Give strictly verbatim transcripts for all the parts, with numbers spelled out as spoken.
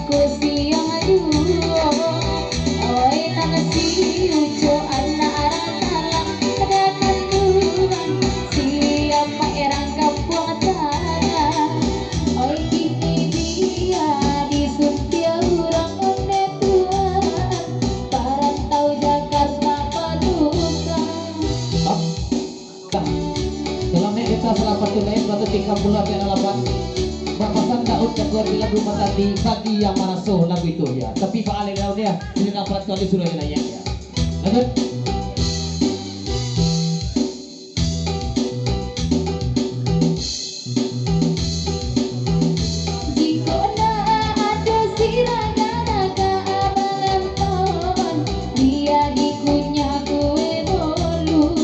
Siang juo, oi, nan si Ucok anak urang dalam, ado kanduang, siapa erang kampuang tanah. Oi, kini dia disuntiang urang ondeh tuan, parantau Jakarta paduka. Dalam nek kita salah satu lain, satu tiga puluh ada lapan. Bapasan Daud jagoan di lagu Matandi bagi yang maraso lagu itu, ya. Tapi baalai daun, ya, ini nak peraturan disuruh yang nanya, ya. Lanjut. Jikok ndak ado siraga-raga abang Anton, dia dikunyah kue bolu.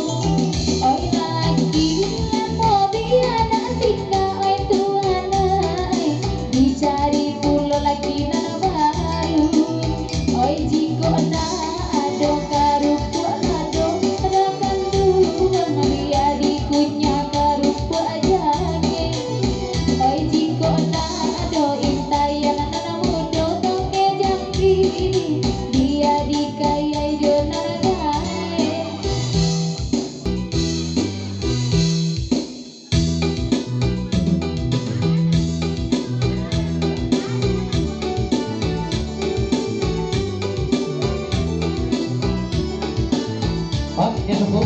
Oi, laki lamo bia nak tingga, oi, Tuhan ai, dicari pulo laki nan baru. Oi, jikok ndak ado karupuak lado, ado kanduang, bia dikunyah karupuak jangek. Oi, jikok ndak ado intaian nan mudo toke jambi, bia dikayai jo nan gaek. Oh, inyo suku.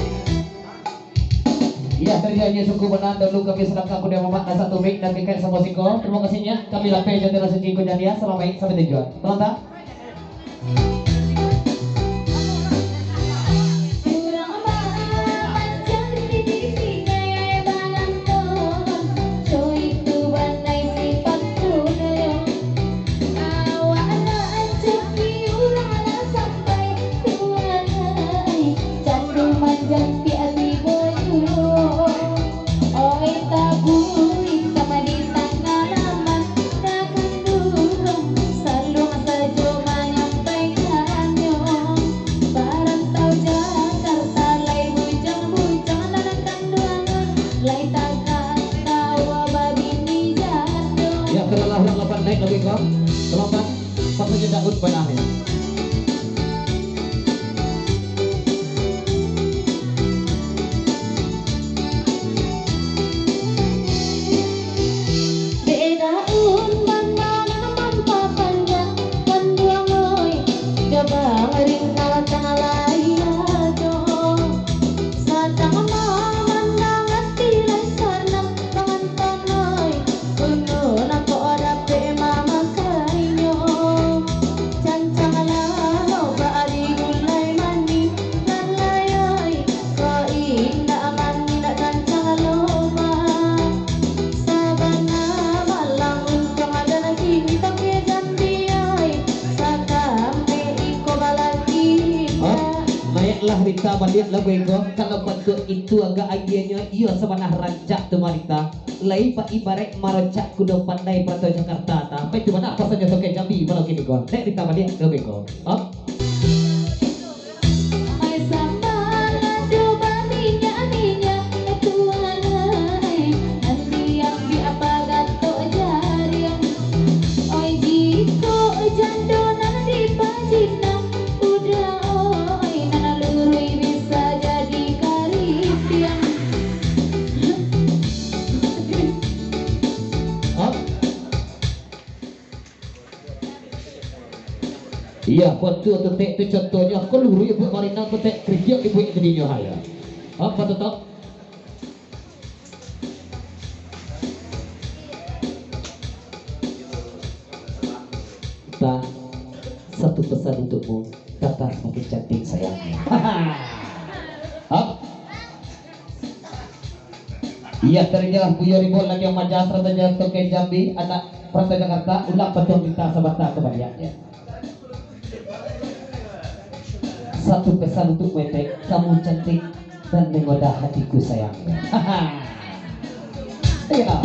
Iya, tadi inyo suku bana, dulu kami salangkah kuda mamak dan satu mik dan tiket samo siko. Terima kasih nyo. Kami lapeh jatah suci ko jadiah. Salamaik sampai tujuan. Penonton. Oi, tabuih tama di tangah laman, nan kanduang saluang sajo manyampaikannyo. Parantau Jakarta lai bujang-bujang, nan kanduang lai takah tawa babini jando. Ya, kalau lah urang lapan naik lagi, kau. Lapan. Pasanyo Daud bana. Dek daun bana nan mampapanjang kanduang, oi, gabang ringkal tangah layia tu. Sadang mamandang ati lai sanang mangantan, oi. Gunung nangko dapek mamakainyo. Cancang lalo bak di gulai mani, nan layai ko indak mani, nak cancang lobak. Sabana malang untuang adan kini toke jambi ai, sakame iko balaki. Hah? Naiklah Rita baliak lagu iko, kalau patuik itu agak agiahnyo, iyo sabana rancak tu mah Rita. Lai baibaraik marocak kudo pandai parantau Jakarta, tapi tu bana pasanyo toke Jambi malam kini ko. Nek ditambah dia, lebih ko. Hah? Ai sambal ado baminyak-minyak, eh, Tuhan ai, nan diambiak apa gatok jariang. Oi, jikok jando nan dipajinah, udah, oi, nan luruih bisa jadi karipiang. Hah? Iya, betul tu, Tek. Tu contohnyo, ko luruih buek marina ko, Tek. Karipiang dibuek jadinyo, ha, ya. Apa tu, Tok? Ta, satu pesan untukmu, Tata semakin cantik, sayang. Hah? Iya, terinyolah Buya Ribon lagi yang majas, Raja Toke Jambi, anak Perantau Jakarta, ulah patuang minta sabanta kabaliaknya. Satu pesan untuk Wetek, kamu cantik dan menggoda hatiku, sayang. Iya.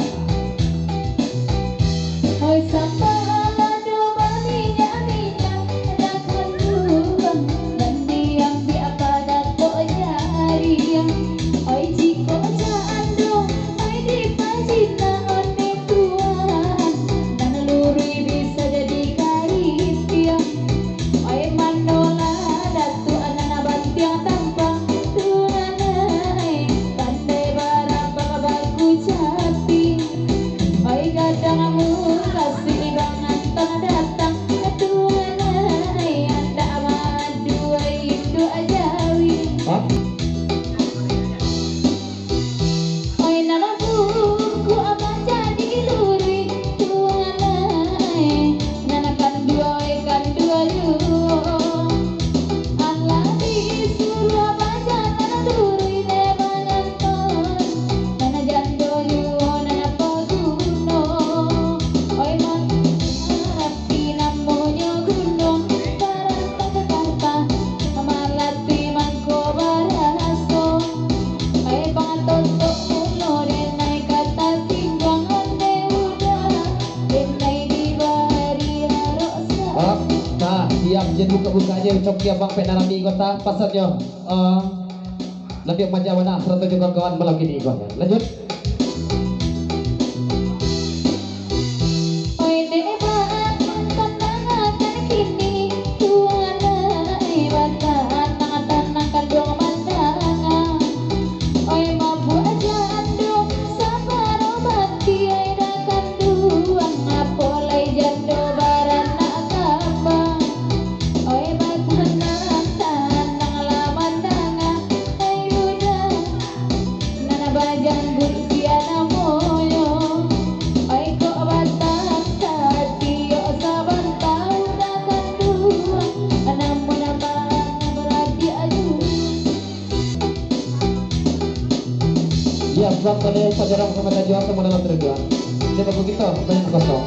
Oi, sambal ado baminyak-minyak, ado kanduang, nan diambiak apa gatok jariang. Oi, jikok jando, oi, dipajinah one tuan, nan luruih bisa jadi kari. Jan buka-buka aja coki abang pek narami kota pasarnyo. Eh, lebih maja bana sarato jo kawan-kawan malam kini ko. Lanjut. Oi dek bang, tanang akan kini, tuan ai batanang, tanang kanduang mandanga. Oi mabuak jando, sabaro mati ai dah kanduang, apo lai jando baranak kambang. Oi batanang, tanang lah mandanga, ai udah. Nan bajangguik sia namonyo, ai kok batang katiok sabanta udah kanduang, namun barang baradiak juo. Iyo, pulang tadi pajarang samo tajua samo dalam tajua. Jadi, bagus gitu, banyak kosong.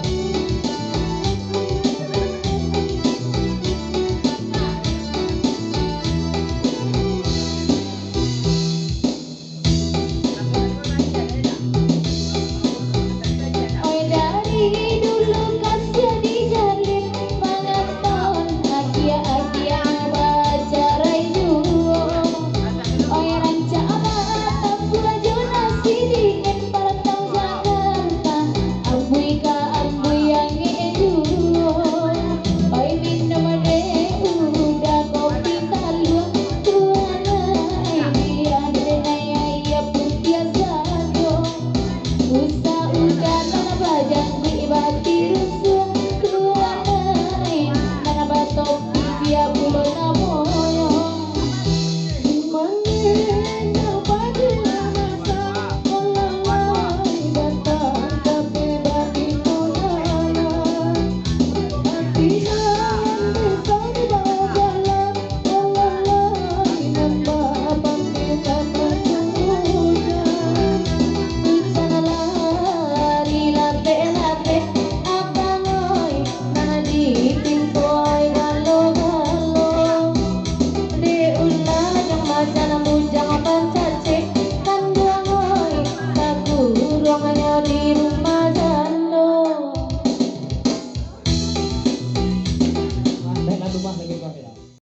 Oi dari dulu kasiah dijalin, mangaton agiah-agiah bacarai juo. Oi rancak batampuah jo nasi dingin, partang Jakarta, ambuih ka ambuih angek juo. Oi minum dek uda kopi talua, tuan ai, bian dek ai aia putiah sajo. Usah uda nan bajangguik bati